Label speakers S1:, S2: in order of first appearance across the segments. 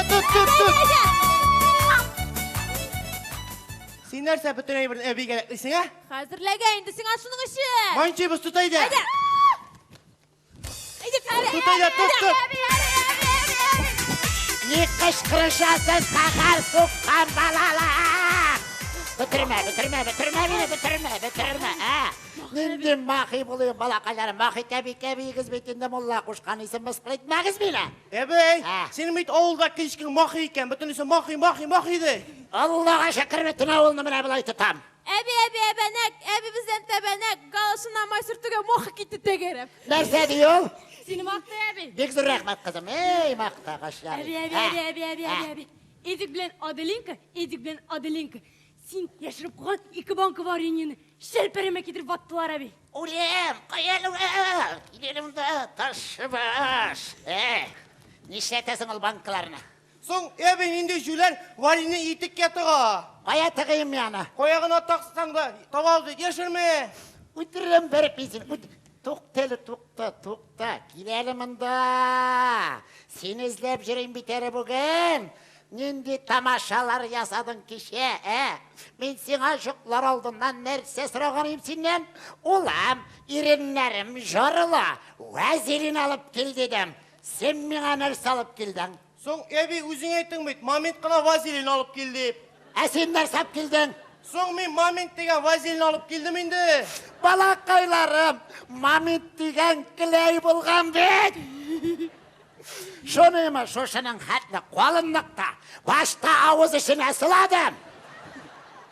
S1: тот, тот, тот.
S2: Әйдә!
S1: Син нәрсә бөтен әйберне әбигә рәтлисең, ә?
S2: Хәзерләгә инде сиңа шуның өчен.
S1: Манчыбыз, тот әйдә.
S2: Әйдә. Әйдә,
S1: Тот әйдә, тот, тот.
S2: Әби, әби, әби, әби, әби.
S3: Ни кычкырышасыз, каһәр суккан балалар! Бетермә, бетермә, бетермә мине, бетермә, бетермә, ә? Нинди махи булыйм, балакайларым, махи тәби кәбиегез бит инде мулла кушкан исем мыскыл итмәгез мине.
S1: Әбей,
S3: Ә.
S1: синең бит авылда кечкенә махи икән, бөтенесе махи, махи, махи ди.
S3: Аллага шөкер, бөтен авылны менә болай тотам.
S2: Әби, әби, әбәнәк, әби бездән тәбәнәк, галошына май сөртүгә мохы китте тәгәрәп.
S3: Нәрсә ди ул?
S4: Сине мактый, әби.
S3: Бик зур рәхмәт, кызым. Эй, мактагачлар.
S4: Әби, әби, әби, әби, әби, әби, әби. Эдик белән Аделинка, Эдик белән Аделинка. Син яшереп куйган ике банка вареньены шәлперәмә китереп ваттылар, әби.
S3: Үлем, кая әле ул? Кил әле монда, ташбаш. Э, нишләтәсең ул банкаларны?
S1: Соң, әби, нинди җүләр варенье итеккә тыга.
S3: Кая тыгыйм мин аны?
S1: Кая гына таксаң да, табабыз бит, яшермә.
S3: Үтерәм бер мин сине. Үт... Тукта әле, тукта, тукта. Кил әле монда. Сине эзләп йөрим бит әле бүген. Нинди тамашалар ясадың кичә, ә? Мин сиңа йоклар алдыннан нәрсә сораган идем синнән? Улам, иреннәрем жарыла, вазелин алып кил дидем. Син миңа нәрсә алып килдең?
S1: Соң, әби, үзең әйттең бит, момент кына вазелин алып кил дип.
S3: Ә син нәрсә алып килдең?
S1: Соң мин момент дигән вазелин алып килдем инде.
S3: Балакайларым, момент дигән клей булган бит. Шуныймы, шушының хәтле калынлыкта башта авыз эченә сыладым.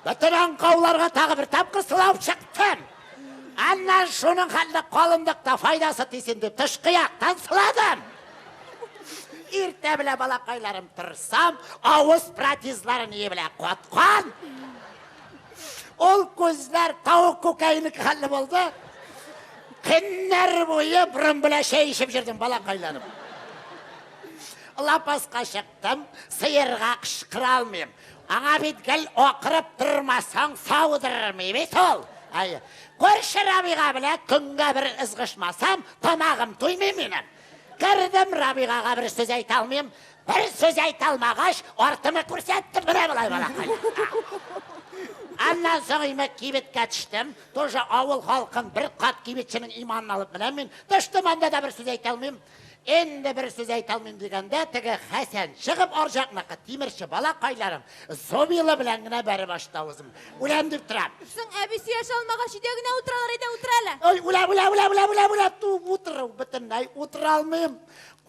S3: Бөтен аңкауларга тагы бер тапкыр сылап чыктым. Аннан шуның хәтле калынлыкта файдасы тисен дип тышкы яктан сыладым. Иртә белән балакайларым торсам, авыз протезлары ни белән каткан. Ул күзләр тавык күкәенеке хәтле булды. Көннәр буе борын белән чәй эчеп йөрдем, балакайларым. Лапаска чыктым, сыерга кычкыра алмыйм. Аңа бит гел акырып тормасаң саудырмый бит ул. Әй, күрше Рабига белән көнгә бер ызгышмасам, тамагым туймый минем. Кердем Рабигага бер сүз әйтә алмыйм. Бер сүз әйтә алмагач, артымы күрсәттем менә болай балакай. Аннан соң име кибеткә төштем. Тоже авыл халкын бер кат кибетченең иманын алып менәм мин. Төштем анда да бер сүз әйтә алмыйм. Инде бер сүз әйтә алмыйм дигәндә, теге Хәсән чыгып арҗакныкы тимерче балакайларым зубилы белән генә бәреп ачты авызым. Үләм дип торам.
S2: Соң, әби сөйләшә алмагач, өйдә генә утыралар, әйдә утыр әле.
S3: Ой, үләм, үләм, үләм, үләм, үләм, үләм, ту, утыру бөтенләй утыра алмыйм.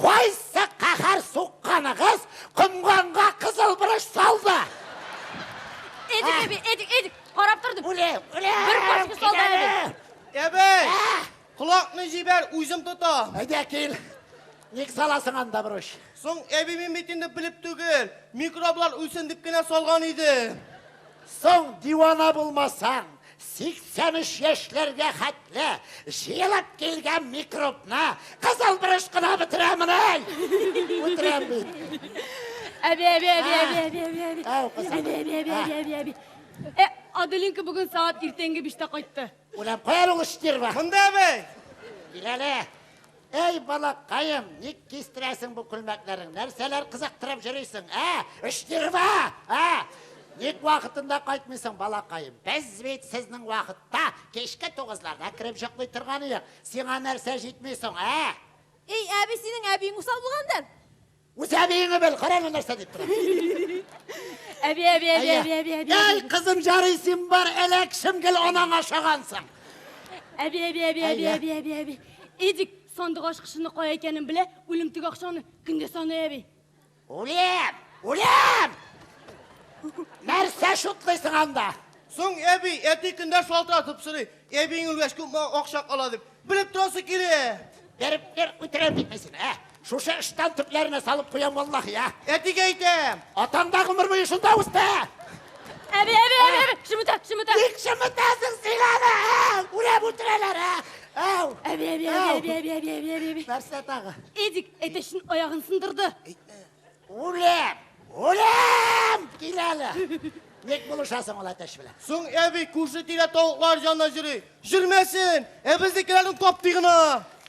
S3: Кайсы каһәр сукканыгыз комганга кызыл борыч салды?
S4: Эдик, әби, Эдик, Эдик, карап тордым.
S3: Үләм, үләм.
S4: Бер пачка салды әби.
S1: Әби, колакны җибәр, үзем тотам.
S3: Әйдә кил. Ник саласың анда борыч?
S1: Соң, әби, мин бит инде белеп түгел, микроблар үлсен дип кенә салган идем.
S3: Соң дивана булмасаң, 83 яшьләргә хәтле җыелып килгән микробны кызыл борыч кына бетерәмен, әй! Үтерәм бит.
S4: Әби, әби, әби, әби, әби, әби, әби.
S3: Әу, кызым.
S4: Әби, әби, әби, әби, әби, әби. Э, Аделинка бүген сәгать иртәнге биштә кайтты.
S3: Үләм, кая ул штерва?
S1: Монда, әби.
S3: Кил әле. Эй, балакаем, ник кистерәсең бу күлмәкләрең? Нәрсәләр кызыктырып йөрисең, ә? Штерва, ә? Ник вакытында кайтмыйсың, балакаем? Без бит сезнең вакытта кичке тугызларда кереп йоклый торган идек. Сиңа нәрсә җитми соң, ә?
S2: Эй, әби, синең әбиең усал булгандыр.
S3: Үз әбиеңне бел, кара әле нәрсә дип тора.
S4: Әби, әби, әби, әби, әби, әби.
S3: Эй, кызым, ярый син бар, эләкшем гел анаң ашагансың.
S4: Әби, әби, әби, әби,
S3: Әйе.
S4: әби, әби, әби. Эдик сандык ачкычының кая икәнен белә, үлемтек акчаны көндә саный, әби.
S3: Үлем! Үлем! Нәрсә шутлыйсың анда?
S1: Соң, әби, әти көндә шалтыратып сорый, әбиең үлгәч күпме акча кала дип. Белеп торасы килә.
S3: Беріп бер үтерәм бит мин сине, ә? Шушы ыштан төпләренә салып куям валлаһи, ә?
S1: Әтигә әйтәм.
S3: Атаң да гомер буе шунда үсте.
S4: Әби, әби, әби, әби, шымыта, шымыта.
S3: Ник шымытасың син аны, ә? Үләп үтерәләр, ә? Әу!
S4: Әби, әби, әби, әби, әби, әби, әби, әби, әби.
S3: Нәрсә тагы?
S4: Эдик әтәчнең аягын сындырды.
S3: Үләм! Үләм! Кил әле. Ник булышасың ул әтәч белән?
S1: Соң, әби, күрше тирә тавыклар янына йөри. Йөрмәсен, ә безнекеләрнең таптый гына.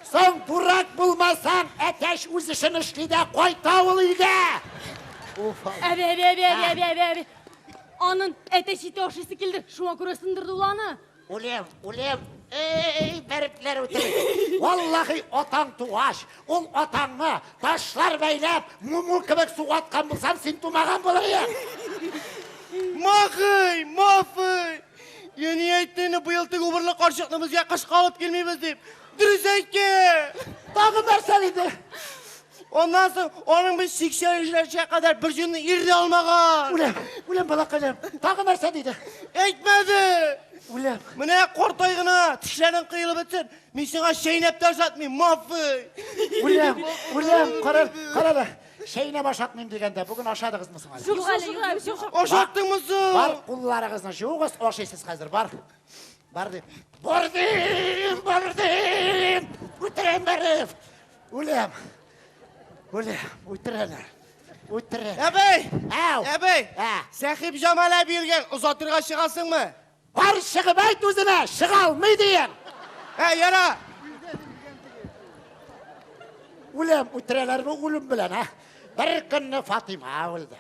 S3: Соң дурак булмасаң, әтәч үз эшен эшли дә кайта ул өйгә. Уф.
S4: Әби, әби, әби, әби, әби, әби, әби. Анын әтәч ите ашыйсы килде, шуңа күрә сындырды ул аны.
S3: Үлем, үлем. Эй, бәрепләр үтерә. Валлахи, атаң тугач, ул атаңны ташлар бәйләп, муму кебек суга аткан булсам, син тумаган булыр идең.
S1: Махый, мафый. Я ни әйтте инде, быел теге убырлы карчыкны безгә кышка алып килмибез дип. Дөрес әйткән.
S3: Тагын нәрсә диде?
S1: Аннан соң аның без 80 кадәр бер җөнне ир дә алмаган.
S3: Үләм, үләм, балакайларым. Тагын нәрсә диде?
S1: Әйтмәде.
S3: Үләм.
S1: Менә кортай гына тешләрең кыелып бетсен. Мин сиңа чәйнәп тә ашатмыйм, мафый.
S3: Үләм, үләм, кара, кара да. Чәйнәп ашатмыйм дигәндә, бүген ашадыгызмы соң әле?
S4: Юк әле, юк, юк.
S1: Ашаттыңмы соң?
S3: Бар, кулларыгызны жуыгыз, ашыйсыз хәзер, бар. Бар дип. Бар дим, бар дим. Үтерәм бәреп. Үләм. Үләм, үтерәләр. Үтерәләр.
S1: Әбей!
S3: Әу.
S1: Әбей!
S3: Ә.
S1: Сәхип Җамал әби йөргән, озатырга чыгасыңмы?
S3: Бар чыгып әйт үзенә, чыга алмый диен.
S1: Ә, яра!
S3: Үләм, үтерәләр бу үлем белән, ә? Бер көнне Фатима үлде.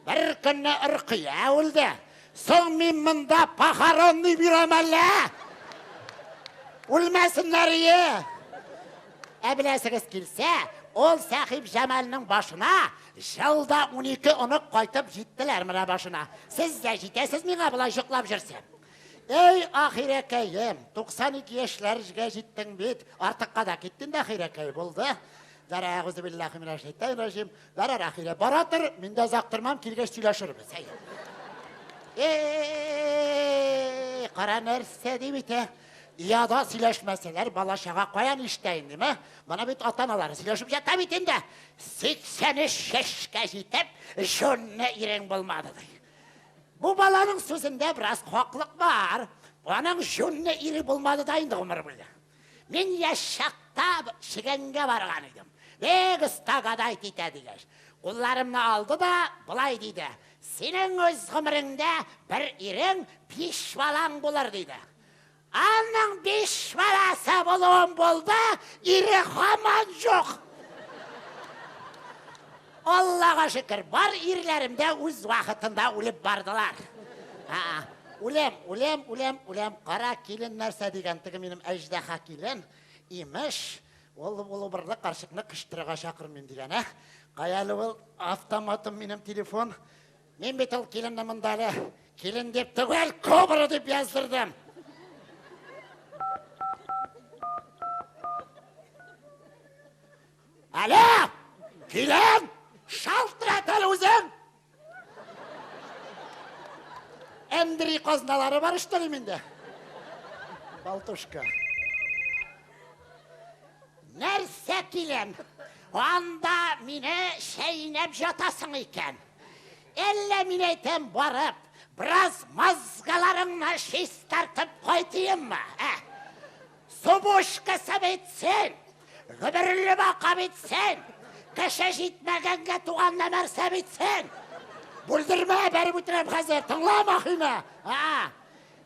S3: Бер көнне Ркыя үлде. Соң мин монда похоронный бирәм әллә? Үлмәсеннәр ие. Ә беләсегез килсә, ул Сәхип Җамалның башына җылда 12 онык кайтып җиттеләр менә башына. Сез дә җитәсез миңа болай йоклап йөрсәм. Эй, ахирәкәем, 92 яшьләргә җиттең бит. Артыкка да киттең дә, ахирәкәй, булды. Дәрәгүзу биллахи минәш шайтанир раҗим. Бәрәр ахирә. Бара тор, мин дә озак тормам, килгәч сөйләшербез. Әй. Эй, кара нәрсә дип әйтә. Яда сөйләшмәсәләр, бала чага каян ишетә инде, ме? Моны бит ата-аналары сөйләшеп ята бит инде. 83 яшькә җитеп, җүнле ирең булмады ди. Бу баланың сүзендә бераз хаклык бар. Аның җүнле ире булмады да инде гомер буе. Мин яшь чакта чегәнгә барган идем. Бик оста гадайт итә дигәч. Кулларымны алды да болай диде. Синең үз гомереңдә бер ирең, биш балаң булыр диде. Аның биш баласы булуым булды, ире һаман юк. Аллага шөкер, бар ирләрем дә үз вакытында үлеп бардылар. А, үлем, үлем, үлем, үлем. Кара килен нәрсә дигән, теге минем әҗдәһа килен. Имеш, ул убырлы карчыкны кыштырырга чакырмыйм дигән, ә? Кая әле ул автоматым минем телефон? Мин бит ул киленне монда әле килен дип түгел, кобра дип яздырдым. Алло! Килен! Шалтырат әле үзең! Әндри казналары бар что ли миндә? Балтушка. Нәрсә килен? Анда мине чәйнәп жатасың икән. Әллә мин әйтәм барып, бераз мозгаларыңны чистартып кайтыйммы? Ә? Субушкасы бит син! Гөберле бака бит син! Кеше җитмәгәнгә туган нәмәрсә бит син! Бүлдермә, бәреп үтерәм хәзер, тыңла махина! А?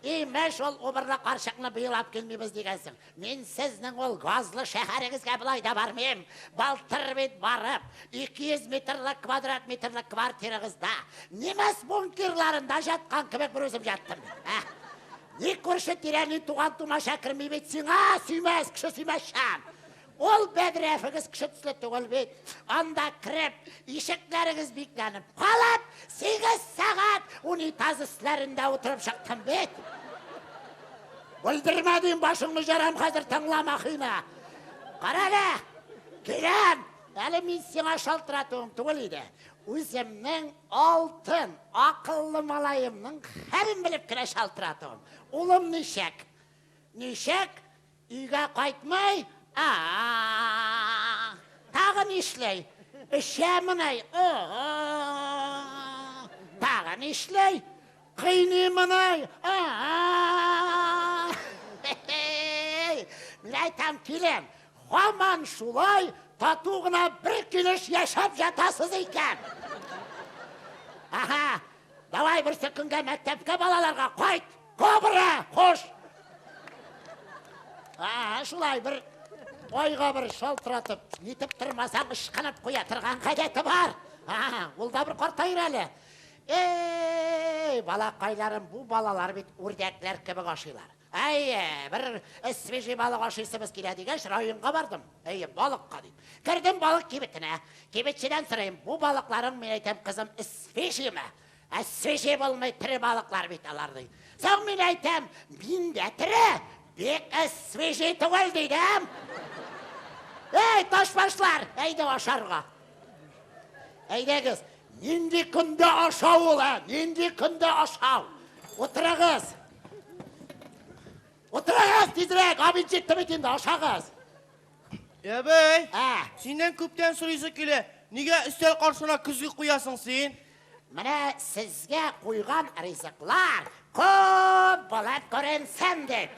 S3: Имеш, ул убырлы карчыкны быел алып килмибез дигәнсең. Мин сезнең ул газлы шәһәрегезгә болай да бармыйм. Былтыр бит барып, 200 метрлы квадрат метрлы квартирагызда немец бункерларында жаткан кебек бер үзем яттым. Ә? Ни күрше тирәни туган тумаша керми бит сиңа, сөймәс, кеше сөймәсчән. Ул бәдрәфегез кеше төсле түгел бит. Анда кереп, ишекләрегез бикләнеп калып, 8 сәгать унитаз өсләрендә утырып чыктым бит. Бүлдермә дим, башыңны жарам хәзер, тыңла махина. Кара әле, киләм. Әле мин сиңа шалтыратуым түгел иде. Үземнең алтын, акыллы малаемның хәлен белеп кенә шалтыратуым. Улым ничек? Ничек? Өйгә кайтмый? А-а-а! Тагы нишләй? Эчәмени? О-о! Тагы нишләй? Кыйныймыни? А-а-а! Мин әйтәм, килен, һаман шулай тату гына бер килеш яшәп ятасыз икән. Аһа, давай берсе көнгә мәктәпкә балаларга кайт, кобра, хош. А, шулай бер айга бер шалтыратып, нитеп тормасаң ышкынып куя торган гадәте бар. Ул да бер картаер әле. Эй, балакайларым, бу балалар бит үрдәкләр кебек ашыйлар. Әйе, бер свежий балык ашыйсыбыз килә дигәч, районга бардым. Әйе, балыкка дип. Кердем балык кибетенә. Кибетчедән сорыйм, бу балыкларың, мин әйтәм, кызым, свежиймы? Ә свежий булмый, тере балыклар бит алар, ди. Соң мин әйтәм, мин дә тере, бик свежий түгел, дидем. Эй, ташбашлар, әйдә ашарга. Әйдәгез, нинди көндә ашау ул, ә? Нинди көндә ашау? Утырыгыз. Утырыгыз тизрәк, обед җитте бит инде, ашагыз.
S1: Әбей,
S3: Ә,
S1: синнән күптән сорыйсы килә. Нигә өстәл каршына көзге куясың син?
S3: Менә сезгә куйган ризыклар күп булып күренсен дип.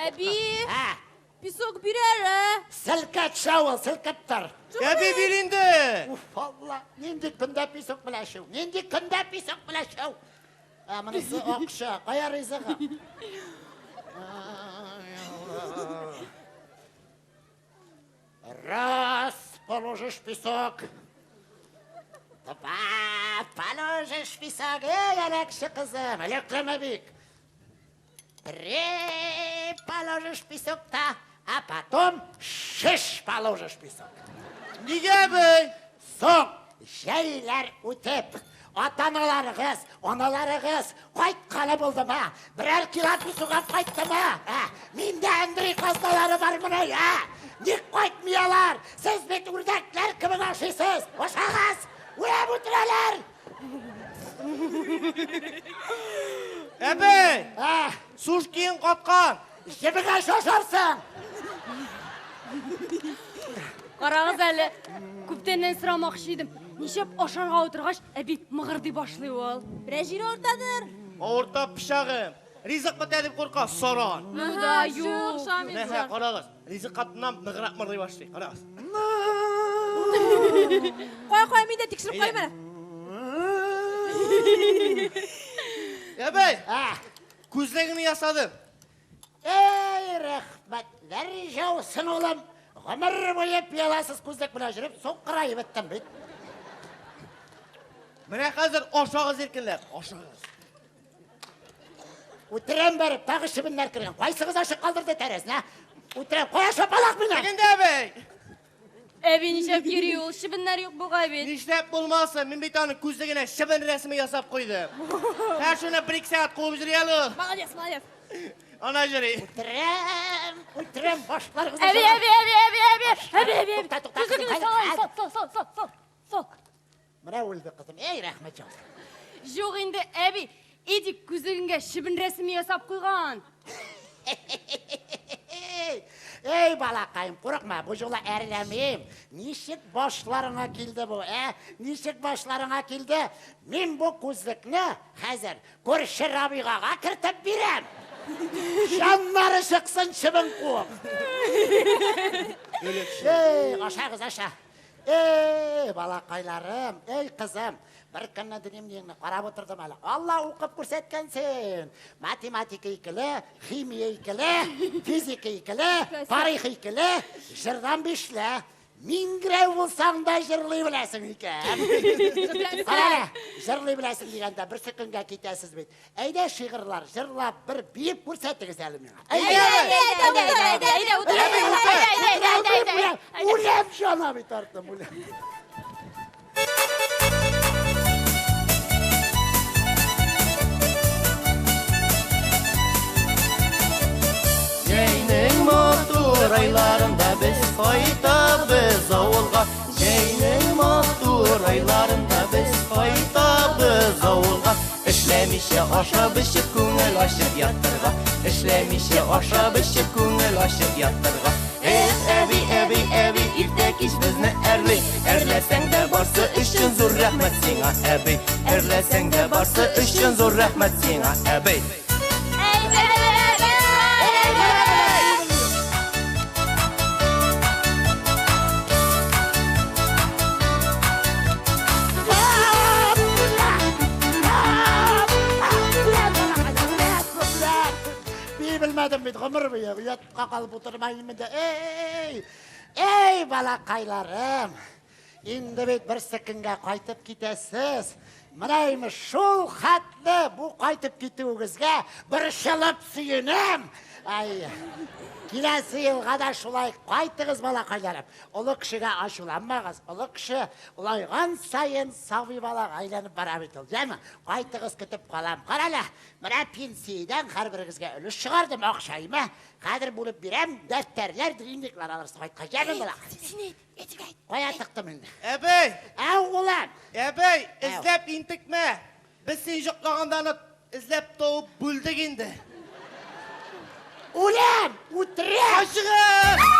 S2: Әби,
S3: Ә,
S2: песок бир әле.
S3: селкет шау ул, селкеп тор.
S1: Әби, бир инде.
S3: Уф, Алла, нинди көндә песок белән шау, нинди көндә песок белән шау. Ә, монысы акча, кая ризыгы? Ай, Алла. Раз, положишь песок. Два, положишь песок. Эй, әләкче кызым, әләкләмә бик. Три, положишь песок-то, а потом шиш положишь песок.
S1: Нигә, әбей?
S3: Соң, җәйләр үтеп, ата-аналарыгыз, аналарыгыз кайтканы булдымы? Берәр кило песок алып кайттымы? Ә, миндә Андрей казналары бар моны, ә? Ник кайтмый алар? Сез бит үрдәкләр кебек ашыйсыз. Ашагыз, үлеп үтерәләр.
S1: Әбей,
S3: Ә,
S1: сушкиң каткан.
S3: җебегә шашарсың.
S4: Карагыз әле, күптәннән сорамакчы идем. Нишләп ашарга утыргач, әби мыгырдый башлый ул?
S2: Берәр җире авыртадыр.
S1: Авырта пычагым. Ризык бетә дип курка, саран.
S4: Ну да, юк.
S1: Менә карагыз, ризык катыннан ныграк мырдый башлый. Карагыз.
S2: Кая, кая, мин дә тикшереп карыйм әле.
S1: Әбей,
S3: Ә,
S1: күзлегеңне ясадым.
S3: Эй, рәхмәтләр яусын, улым. Гомер буе пыяласыз күзлек белән йөреп, сукыраеп беттем бит.
S1: Менә хәзер ашагыз иркенләп, ашагыз.
S3: Үтерәм бәреп, тагы чебеннәр кергән. Кайсыгыз ачык калдырды тәрәзне? Үтерәм, кая шапалак мине?
S1: Тегендә, әбей.
S4: Әби нишләп йөри ул? Чебеннәр юк бугай бит.
S1: Нишләп булмасын, мин бит аның күзлегенә чебен рәсеме ясап куйдым. Һәр шуны бер-ике сәгать куып йөри әле ул.
S2: Молодец, молодец.
S1: Ана йөри.
S3: Үтерәм, үтерәм, башларыгызны.
S4: Әби, әби, әби, әби, әби, әби, әби, әби.
S3: Тукта, тукта, кызым,
S4: Күзлегеңне
S3: хәзер,
S4: сал,
S3: хәзер.
S4: сал, сал, сал, сал, сал, сал.
S3: Менә үлде кызым. Эй, рәхмәт яусын.
S4: Юк инде, әби, Эдик күзлегеңә чебен рәсеме ясап куйган.
S3: Эй, балакаем, курыкма, бу юлы әрләмим. Ничек башларыңа килде бу, ә? Ничек башларыңа килде? Мин бу күзлекне хәзер күрше Рабигага кертеп бирәм. Җаннары чыксын чебен куып. Эй, ашагыз, аша. Эй, балакайларым, эй, кызым, бер көнне дневнигыңны карап утырдым әле. Алла укып күрсәткән син. Математика икеле, химия икеле, физика икеле, тарих икеле, җырдан бишле. Миңгерәү булсаң да җырлый беләсең икән. Кара әле, җырлый беләсең дигәндә берсе көнгә китәсез бит. Әйдә шигырьләр җырлап бер биеп күрсәтегез әле миңа.
S2: Әйдә, әйдә, утыр, әйдә, әйдә, утыр.
S1: Әби, утыр.
S2: Әйдә, әйдә, әйдә, әйдә.
S3: Үләм җана бит артым, үләм.
S1: Җәйнең матур айларында без кайтабыз авылга. Җәйнең матур айларында без кайтабыз авылга. Эшләмичә ашап эчеп күңел ачып ятырга. Эшләмичә ашап эчеп күңел ачып ятырга. Эх, әби, әби, әби, иртә кич безне әрли. Әрләсәң дә барсы өчен зур рәхмәт сиңа, әби. Әрләсәң дә барсы өчен зур рәхмәт сиңа, әби.
S2: Әйдә, әйдә, әйдә.
S3: Би белмәдем бит, гомер буе оятка калып утырмайм инде. Эй, эй, балакайларым. Инде бит берсе көнгә кайтып китәсез. Менә имеш шул хәтле бу кайтып китүегезгә борчылып сөенәм. Ай, киләсе елга да шулай кайтыгыз, балакайларым. Олы кешегә ачуланмагыз. Олы кеше олайган саен сабый балага әйләнеп бара бит ул, яме? Кайтыгыз, көтеп калам. Карале, менә пенсиядән һәрберегезгә өлеш чыгардым, акчаймы. Хәзер бүлеп бирәм, дәфтәрләр, дневниклар алырсыз кайткач, яме, бала?
S4: Син әйт, Эдик әйт.
S3: Кая тыктым инде?
S1: Әбей!
S3: Әу, улым!
S1: Әбей, эзләп интекмә. Без син йоклаганда аны эзләп табып бүлдек инде.
S3: Үләм! Үтерәм!
S1: Качыгыз!